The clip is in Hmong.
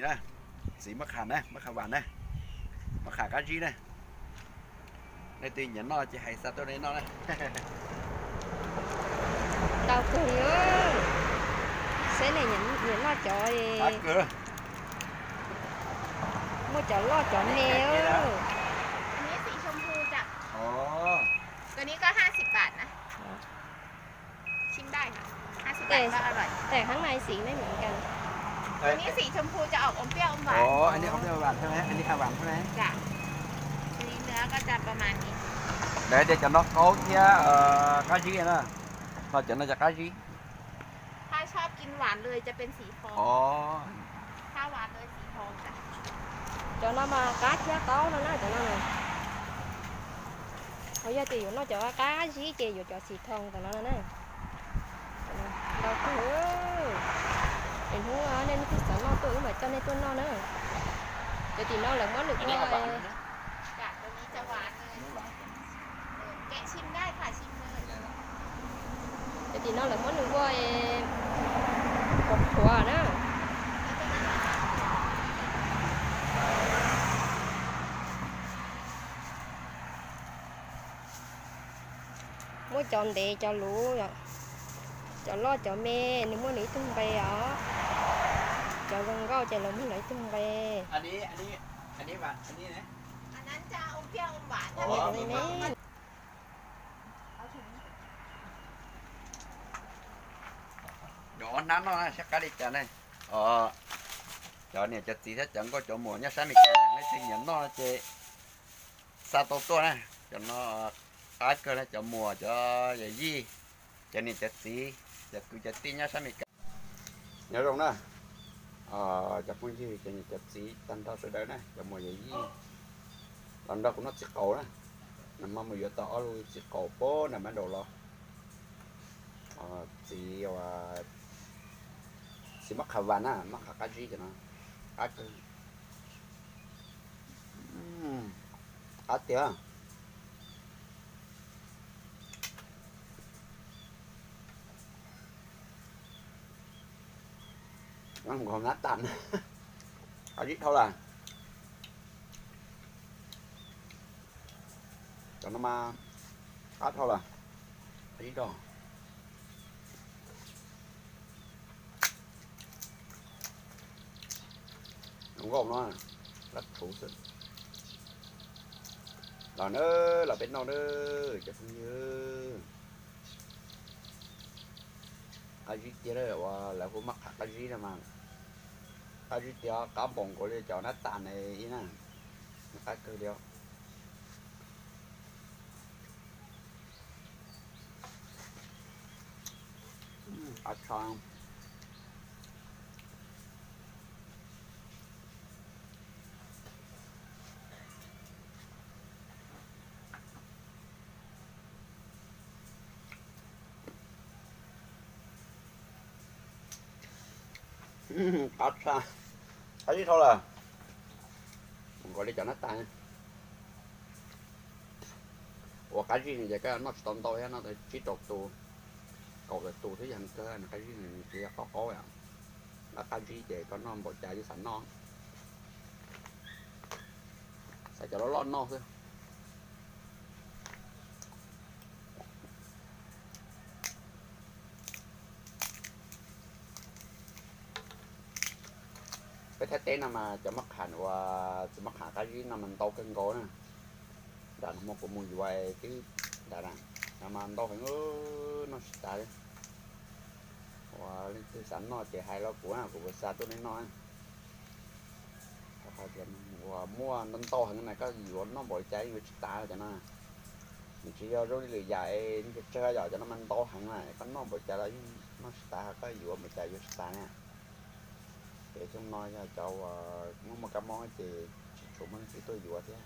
Na, txiv mab qham na, mab qham vam na, mab qham qab zib na. Leej twg nyiam noj ces hais xa tuaj nej noj na. Ntau kawg li, saib nej nyiam noj cov, muaj cov loj cov me. Tes hab nai xim ne me kan. Tes hab nai xim ne me kan. อันนี้สีชมพูจะออกอมเปรี้ยวอมหวาน อ๋อ อันนี้อมเปรี้ยวอมหวานใช่ไหม อันนี้ค่ะหวานใช่ไหม จ้ะ อันนี้เนื้อก็จะประมาณนี้ Lawv tias cov no qaub thiab qab zib na. Ho cov no cov qab zib. ถ้าชอบกินหวานเลยจะเป็นสีทอง อ๋อ ถ้าหวานเลยสีทองจ้ะ Cov no mas qab thiab qaub no na, cov no na. Ho yog tias yuav noj cov qab zib ces yuav cov xim thoo tom no na. Ntau kawg. Es hnub nej leej twg xav noj tuaj wb mam coj nej tuaj noj na. Cov tim no lawv muab nws ua, cov tim no lawv muab nws ua qhuav qhuav na. Muab cov ntev cov luv, cov loj cov me, nws muaj nws ib tug nqe os. Cov zoo nkauj ces lawv muaj lawv ib tug nqe. Cov ob hnab noj na, saib qab li cas ne. Cov niam cov txiv thiab cov nkauj cov muam nyob sab Amelikas, leej twg nyiam noj ces xa tau tuaj na. Cov no qab kawg na, cov muam cov yawm yij, cov niam cov txiv, cov kwv cov tij nyob sab Amelikas. Nyob zoo na, cov phooj ywg cov niam cov txiv tag nrho sawv daws na, cov muam yawm yij los nrog kuv noj txiv qaub na. Nag hmo mus yuav tau ob lub txiv qaub puag nram Mab Daus los. Txiv, txiv mab qham vam na, mab qham qab zib cov no, qab kawg. Qab tiag. Nkaus nab tas, qab zib dhau lawm. Cov no mas qab dhau lawm, qab zib dhau. Zoo nkauj no, lab rhuv xwb. Los na, los peb noj na, cov phooj ywg. Qab zib tiag, uas lawv hu mab qham qab zib no mas, qab zib tiag, qab npaum nkaus li cov nab tas ne ib na, qab kawg li. Qab tshaj. Qab tshaj, qab zib dhau lawm, nkaus li cov nab tas. Ua qab zib no ces koj noj tsis tau ntau thiab, noj tsib rau tus, kaum tawm tus thiab yeej kawg. Qab zib no nws tsis yog qaub qaub, nqa qab zib ces koj noj npaum cas yeej xav noj, xav cov loj loj noj xwb. Peb Thaib teb no mas cov mab qham uas txiv mab qham qab zib no mas ntau kawg nkaus na. Nram no mas kuv mus yuav twb nram no mas ntau heev, noj tsis tas li. Uas leej twg xav noj ces hais los kuv, kuv puas xa tuaj nej noj. Uas muaj ntau ntau heev na, koj yuav noj npaum li cas yuav tsis tas cov no. Nws tsis yog zoo li lwm yam es tsawg tsawg yom, cov no mas ntau heev na, koj noj npaum li cas los yeej noj tsis tas, koj yuav npaum li cas yuav tsis tas na. Ces xyoo no yog cov uas muaj muaj kab mob ces tsis tshua muaj leej twg tuaj yuav thiab.